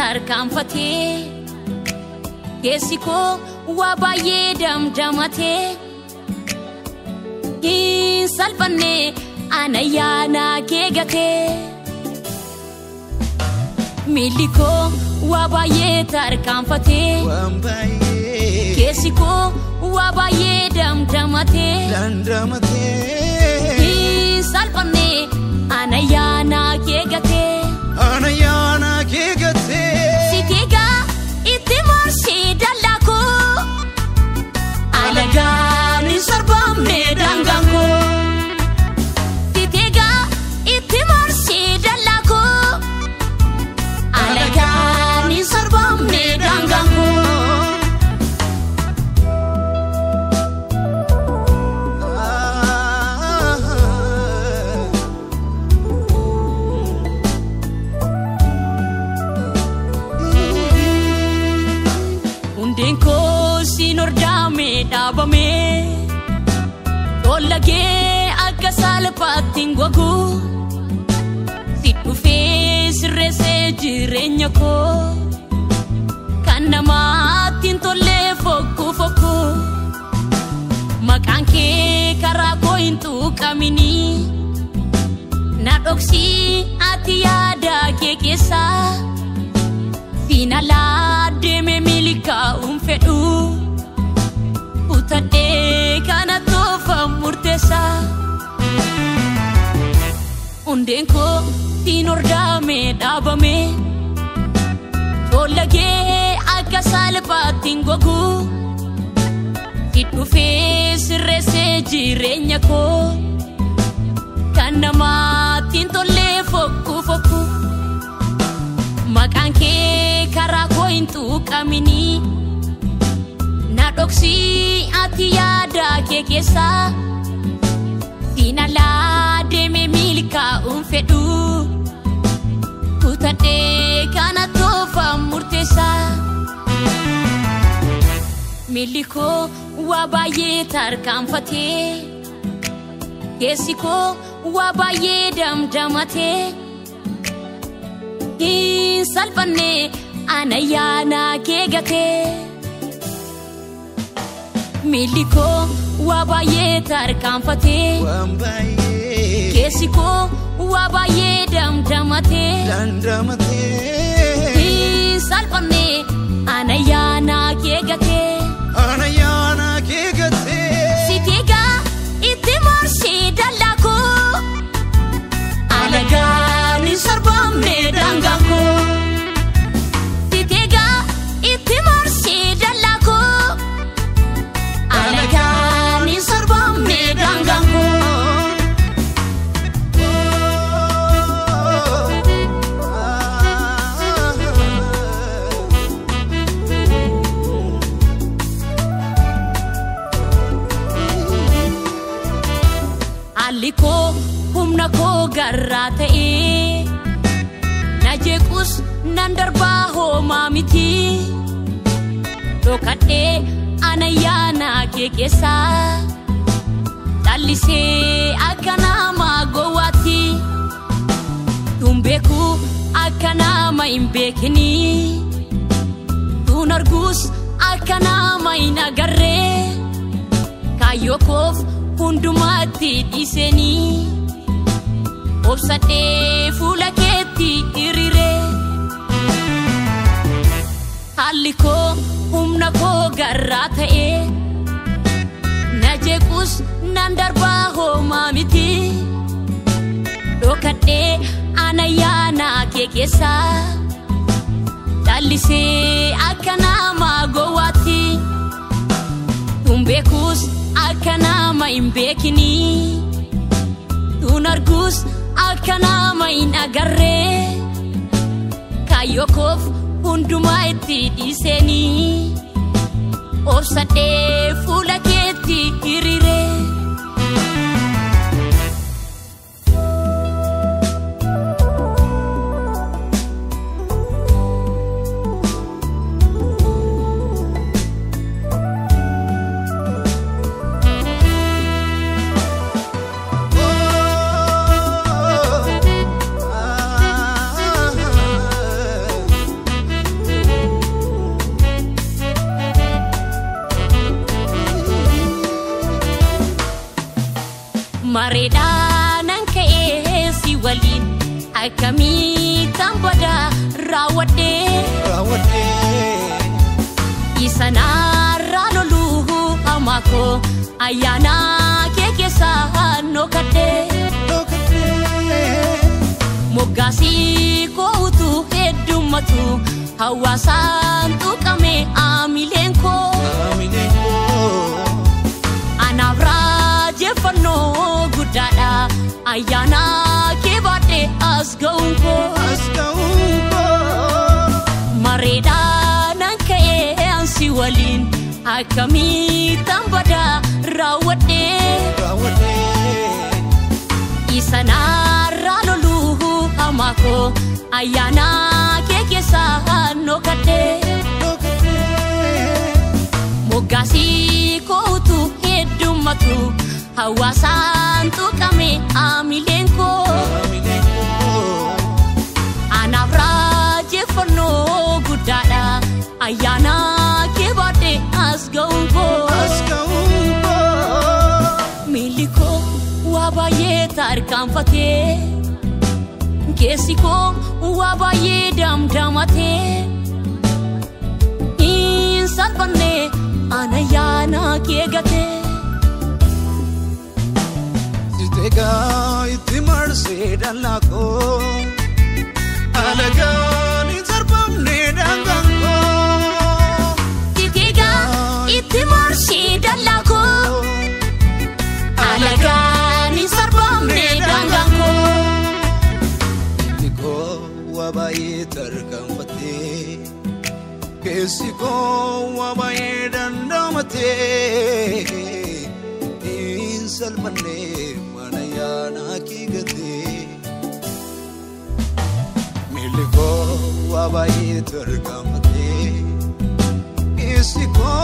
tarkaanfatee keessi koo waa baay'ee damdamatee hin salphanne ana yaana kee gatee miilli koo waa baay'ee tarkaanfatee keessi koo waa baay'ee damdamatee hin salphanne ana yaana kee gatee. Ana yaana kee gatee. Sitiga itti marsii dallaa alagaan hin sarbamne daangaan koo. Sitiga itti marsii dallaa alagaan hin sarbamne daangaan koo. Hundeen koo siin hordaame dhaabame tola kee akka salphaatti hin gogu si dhufee sirreessee jireenya koo kan namaatti hin tolle fokkuu fokkuu maqaan kee karaa koo hin tuqamini na dhoksii ati yaada kee keessaa. Siinalaa deemee milkaa'uun fedhu kutadhee kana toofa murteessaa. Hundeen koo siin hordaame dhaabame tola kee akka salphaatti hin gogu si dhufee sirreessee jireenya koo kan namaatti hin tolle fokkuu fokkuu. Maqaan kee karaa koo hin tuqamini na dhoksii ati yaada kee keessaa siinalaa deemee milkaa'uun fedhu kutadhee kana toofa murteessaa. Miilli koo waa baay'ee tarkaanfatee keessi koo waa baay'ee damdamatee. Hin salphanne ana yaana kee gatee miilli koo waa baay'ee tarkaanfatee keessi koo waa baay'ee damdamatee hin salphanne ana yaana kee gatee. Sitiga itti marsii dallaa koo alagaan hin sarbamne daangaan koo. Sitiga itti marsii dallaa koo alagaan hin sarbamne daangaan koo. Haalli koo humna koo garraa ta'ee na jeequs nan darbaa hoomaa miti dhokadhee ana yaana kee keessaa callisee akka nama gowwaatti tun beeku akka nama hin beekini tun argus akka nama hin agarree kaayyoo koof hundumaatti dhiisanii obsadhee fuula keetti hiriiree. Haalli koo humna koo garraa ta'ee na jeequs nan darbaa hoomaa miti dhokadhee ana yaana kee keessaa callisee akka nama gowwaatti tun beekus akka nama hin beekini tun argus akka nama hin agarree kaayyoo koof hundumaa itti dhiisanii obsadhee fuula keetti hiriiree. Oh, Mareedhaa nan ka'ee si waliin akkamittan bada raawwadhee. Raawwadhee. Isa naarraa loluu hamaa koo ayyaana kee keessaa nokadhee. Dhokadhee. Moggaasii koo utuu heddummatu hawaasaan tuqame aamileen koo. Aamileen koo. Anaaf raajeffannoo guddaadha ayyaana kee baadhee as ga'uun koo. As ga'uun koo. Mareedhaa nan ka'ee ansi waliin akkamittan bada raawwadhee. Raawwadhee. Isa naarraa loluu hamaa koo ayyaana kee keessaa nokadhee. Dhokadhee. Moggaasii koo utuu heddummatu hawaasaan tuqame aamileen koo. Aamileen koo. Anaaf raajeffannoo guddaadha ayyaana kee baadhee as ga'uun koo. As ga'uun koo. Miilli koo waa baay'ee tarkaanfatee keessi koo waa baay'ee damdamatee hin salphanne ana ayyaana kee gatee. Siteegaa itti marsee dallaa koo. Alagaan hin sarbamne daangaan koo. Titiigaa itti marsee dallaa koo alagaan hin sarbamne daangaan koo. Inni koo waa baay'ee tarkaanfatee keessi koo waa baay'ee dandamatee hin salphanne mana yaanaa kee gatee. Miilli koo waa baay'ee tarkaanfatee keessi koo.